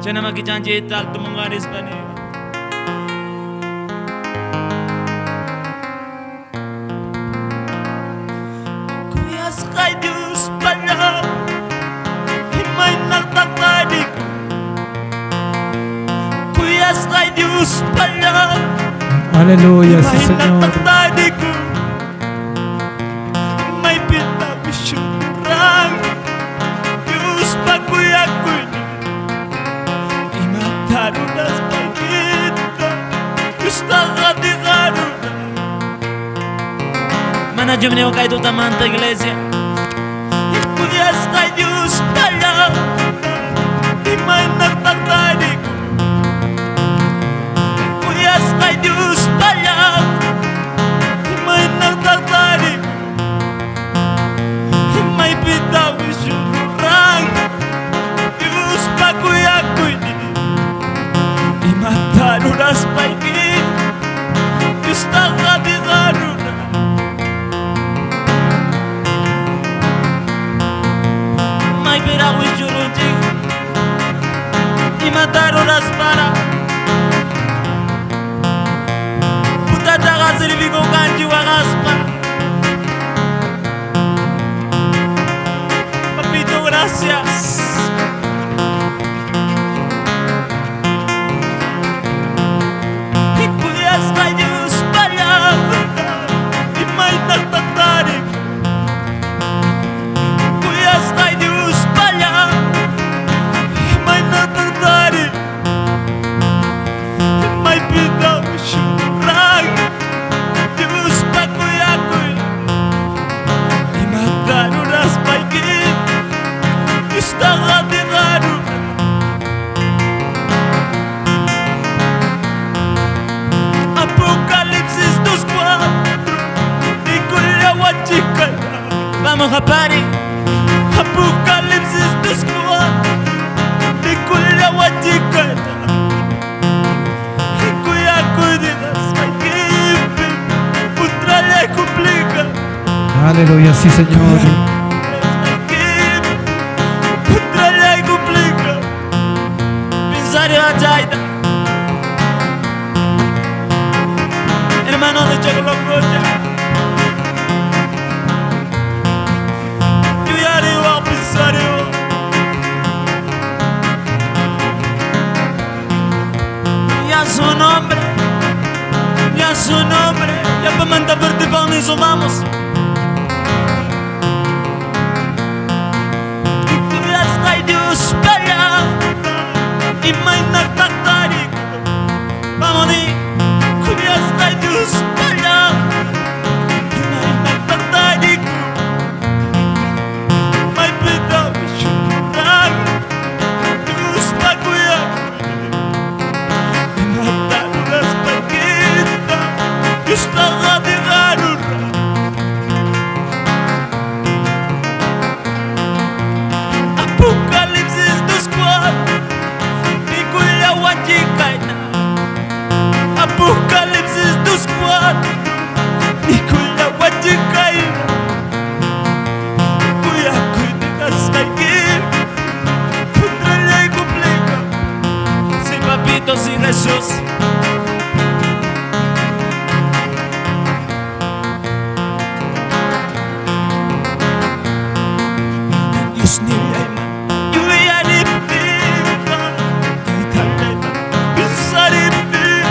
Chayna makichanchikta alto mungarispa ni. Kuyasqay Diospalla imaynataq tariku. Kuyasqay Diospalla Aleluya, sí, Señor. imaynataq tariku. Maypitaq wishuran Diospa kuyakuynin imata ruraspaykita Diostaqa diqaruna. Mana kay tutamanta iglesia. Kuyasqay Diospalla imaynataq tariku. Kuyasqay Diospalla imaynataq tariku. Maypitaq wishuran Diospa kuyakuynin imata ruraspayki Diostaqa diqaruna. Maypiraq wishurunchik imata ruraspara Putataqa servikunqanchik waqaspa. Papito, gracias. Kuyasqay Diospalla imaynataq tariku. Kuyasqay Diospalla imaynataq tariku. Maypitaq wishuran Diospa kuyakuy imata ruraspayki Diostaqa diqaruna. Apocalipsis 2:4 Nikullawachikaya. Vamos a party. Apocalipsis 2:4 Nikullawachikaya. Kuyakuyninasqaykipi putralla complica. Aleluya, sí, Señor. Putralla complica. Pensar chayta. Hermano de Chacolococha. Yuyariwa pisariwa. Y a su nombre, y a su nombre, ya pa manta vamos. Kuyasqay Diospalla imaynataq tariku. Vamos di. Kuyasqay Diospalla imaynataq tariku. Maypitaq wishuran Diospa kuyakuynin imata ruraspaykita Diostaqa diqaruna. Apocalipsis 2:4 Nikullawachikayna. Apocalipsis 2:4 Nikullawachikayna. Kuyakuyninasqayki putrallay complica. Sí, papito, sí, Jesús. Dios nillayman yuyariptinqa Taytallayman pinsariptin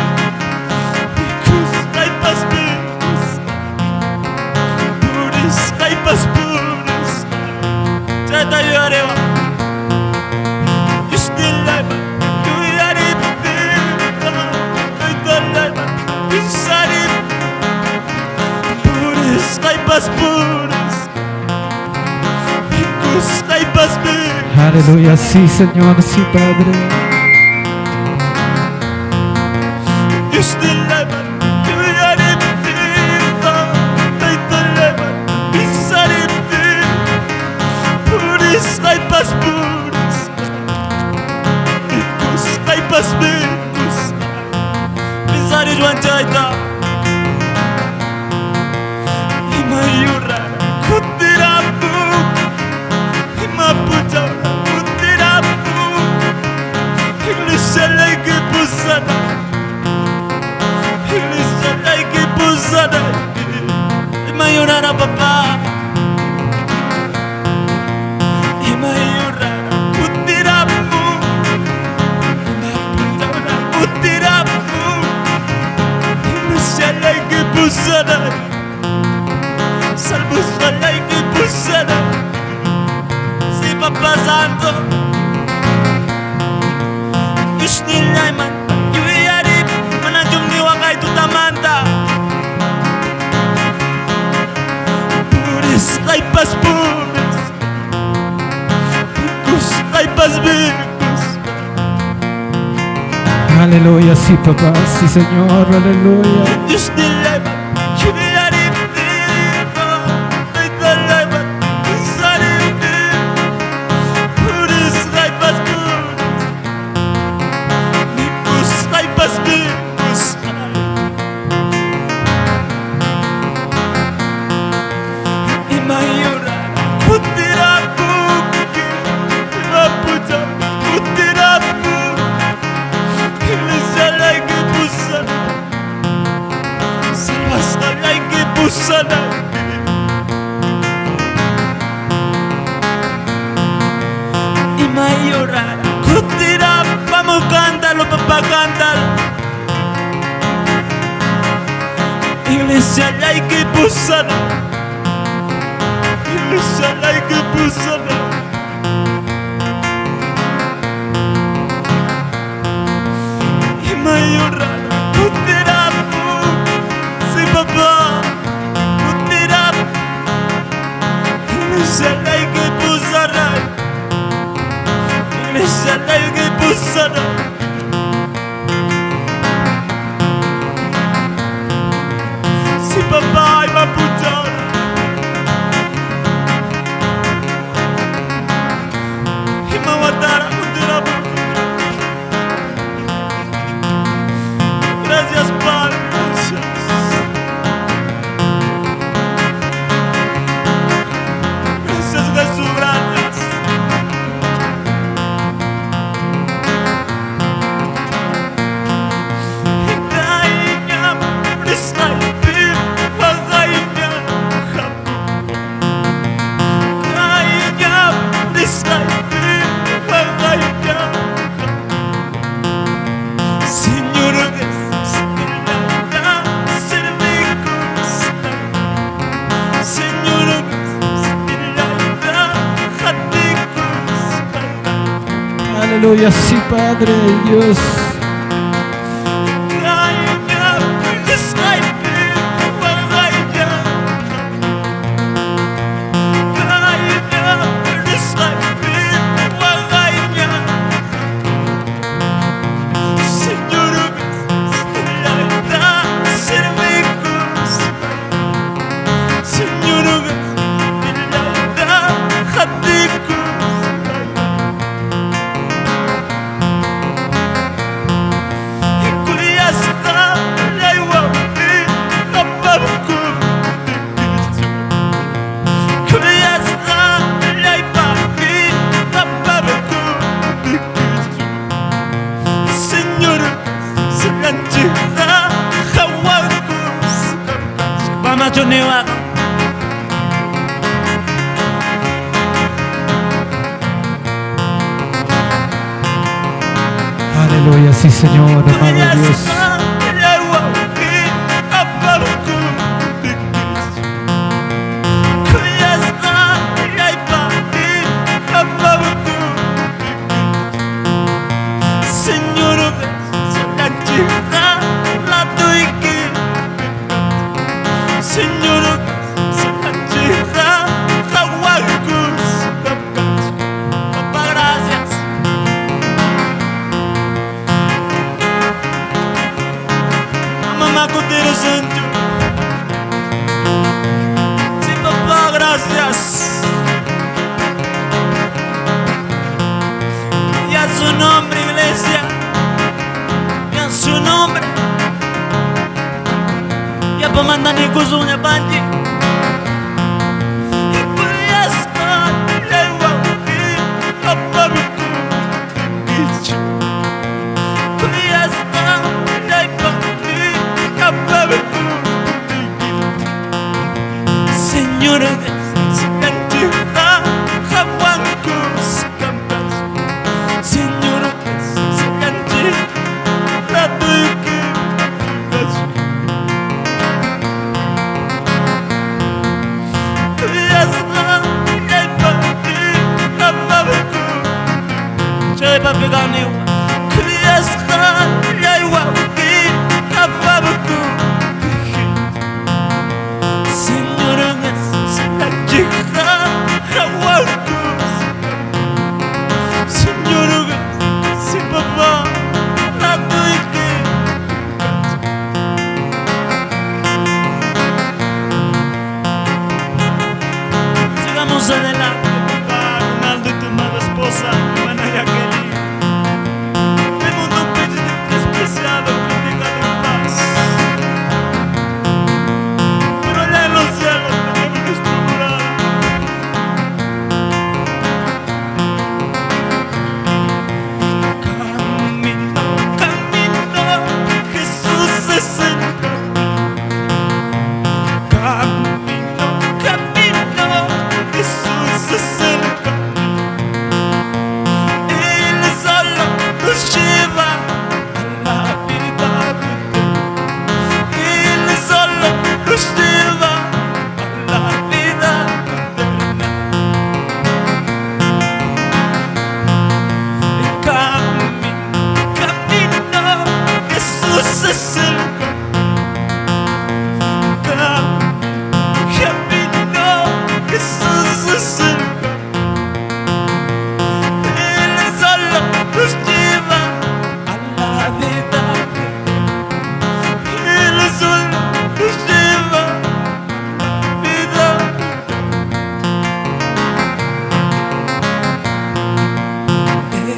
Mikusqaypas mikusqa Purisqaypas purisqa. Chayta yuyariwan. Dios nillayman yuyariptinqa Taytallayman pinsariptin Purisqaypas purisqa Mikusqaypas mikusqa. Aleluya, sí, Señor, sí, Padre. Dios nillayman yuyariptinqa Taytallayman pinsariptin Purisqaypas purisqa Mikusqaypas mikusqa. Pinsarichwan chayta. Imayurara kutirapu Ima puchawra kutirapu Iglesia lagi pusana. Iglesia lagi pusana. Imayurara papá. Imayurara kutirapu. Imaputara kutirapu. Iglesia lagi pusana. Salvos lagi pusana. Sí, papá santo. Yusnilayman yuyarip mananchumniwaqay tutamanta. Purisqaypas puris. Mikusqaypas mikus. Aleluya, sí, papá. Sí, Señor. Aleluya. Yusnilayman yuyariptiqa taytallayman kusaripti. Purisqaypas puris. Mikusqaypas mikusqay. Imayurara kutirapuki. Imapucha kutirapu. Iglesia lagi pusana. Salvasqallayki pusana. Imayurara kutirapu. Vamos, cántalo, papá, cántalo. Iglesia lagi pusana. Iglesia lagi pusana. Imayurara kutirapu. Sí, papá. Kutirapu. Iglesia lagi pusana. Iglesia lagi pusana. Sí, papá, imaputara. Imawatara kutirapu. Gracias, Padre. Gracias. Gracias, Jesús. Gracias. Kayñam risqaypi waqayña Kayñam risqaypi waqayña Señor Jesús, servikusqay. Señor Jesús, hatikusqay. Aleluya, sí, Padre Dios. Kayñam risqaypi waqayña Kayñam risqaypi waqayña Señor Jesús, servikusqay. Señor Jesús, hatikusqay. Kuyasqallay wawqi apamkuptikichu. Kuyasqallay papi apamkuptikichu. Señor, Jesús, hawakusqam. Pamachuniwaq. Aleluya, sí, Señor, amado Dios. Kuyasqallay wawqi apamkuptikichu. Kuyasqallay papi apamkuptikichu. Señor Jesús, latuyki. Señor Jesús, hawakusqam. Papá, gracias. Mamá kutiro sancho. Sí, papá, gracias. Y a su nombre, iglesia. Y a su nombre. Ya pamandani kusunya panji. Kuyasqallay wawqi apamkuptikichu. Señor, Señor, Señor, si papá, la tuve. Sigamos adelante, papá, Ronaldo y tu amada esposa, hermana Jacqueline. El mundo despreciado, criticado en paz. Pero allá en los cielos tenemos nuestra morada. Camino, camino, Jesús es el camino. Camino, Jesús es el camino. Él solo nos lleva a la vida eterna. Él solo nos lleva a la vida eterna. Camino, camino, Jesús es el camino. Camino, Jesús es el camino. Él solo nos lleva a la vida eterna. Él solo nos lleva a la vida eterna.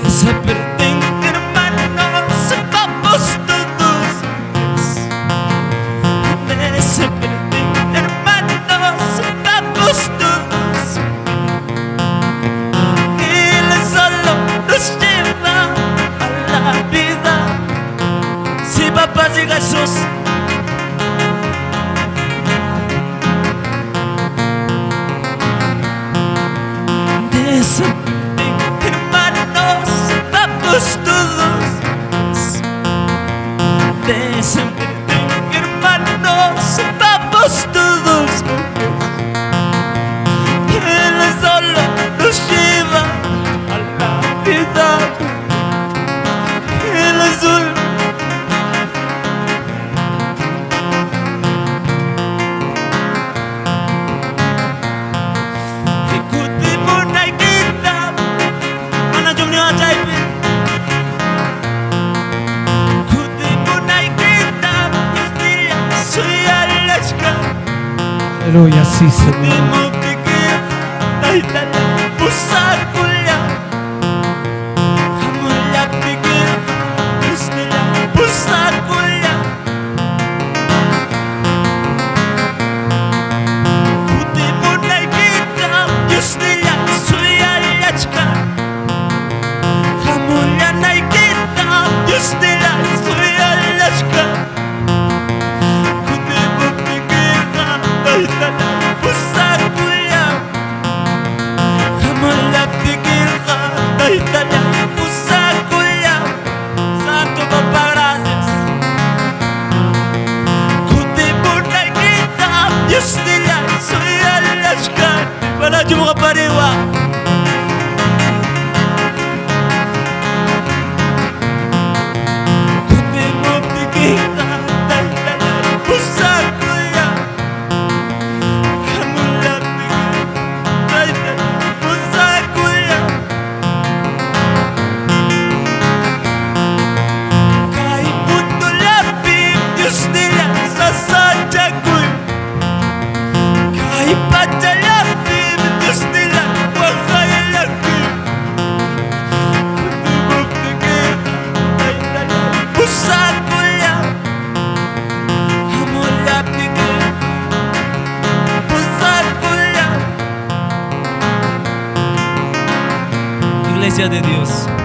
Desaperten, hermanos, vamos todos Desaperten, hermanos, vamos todos. Él solo nos lleva a la vida. Si papá llega Jesús. Desaperten, hermanos, vamos todos. Desaperten, hermanos, vamos todos. Él solo nos lleva a la vida. Él solo. Aleluya, sí, Señor. Santo papá, gracias. Iglesia de Dios.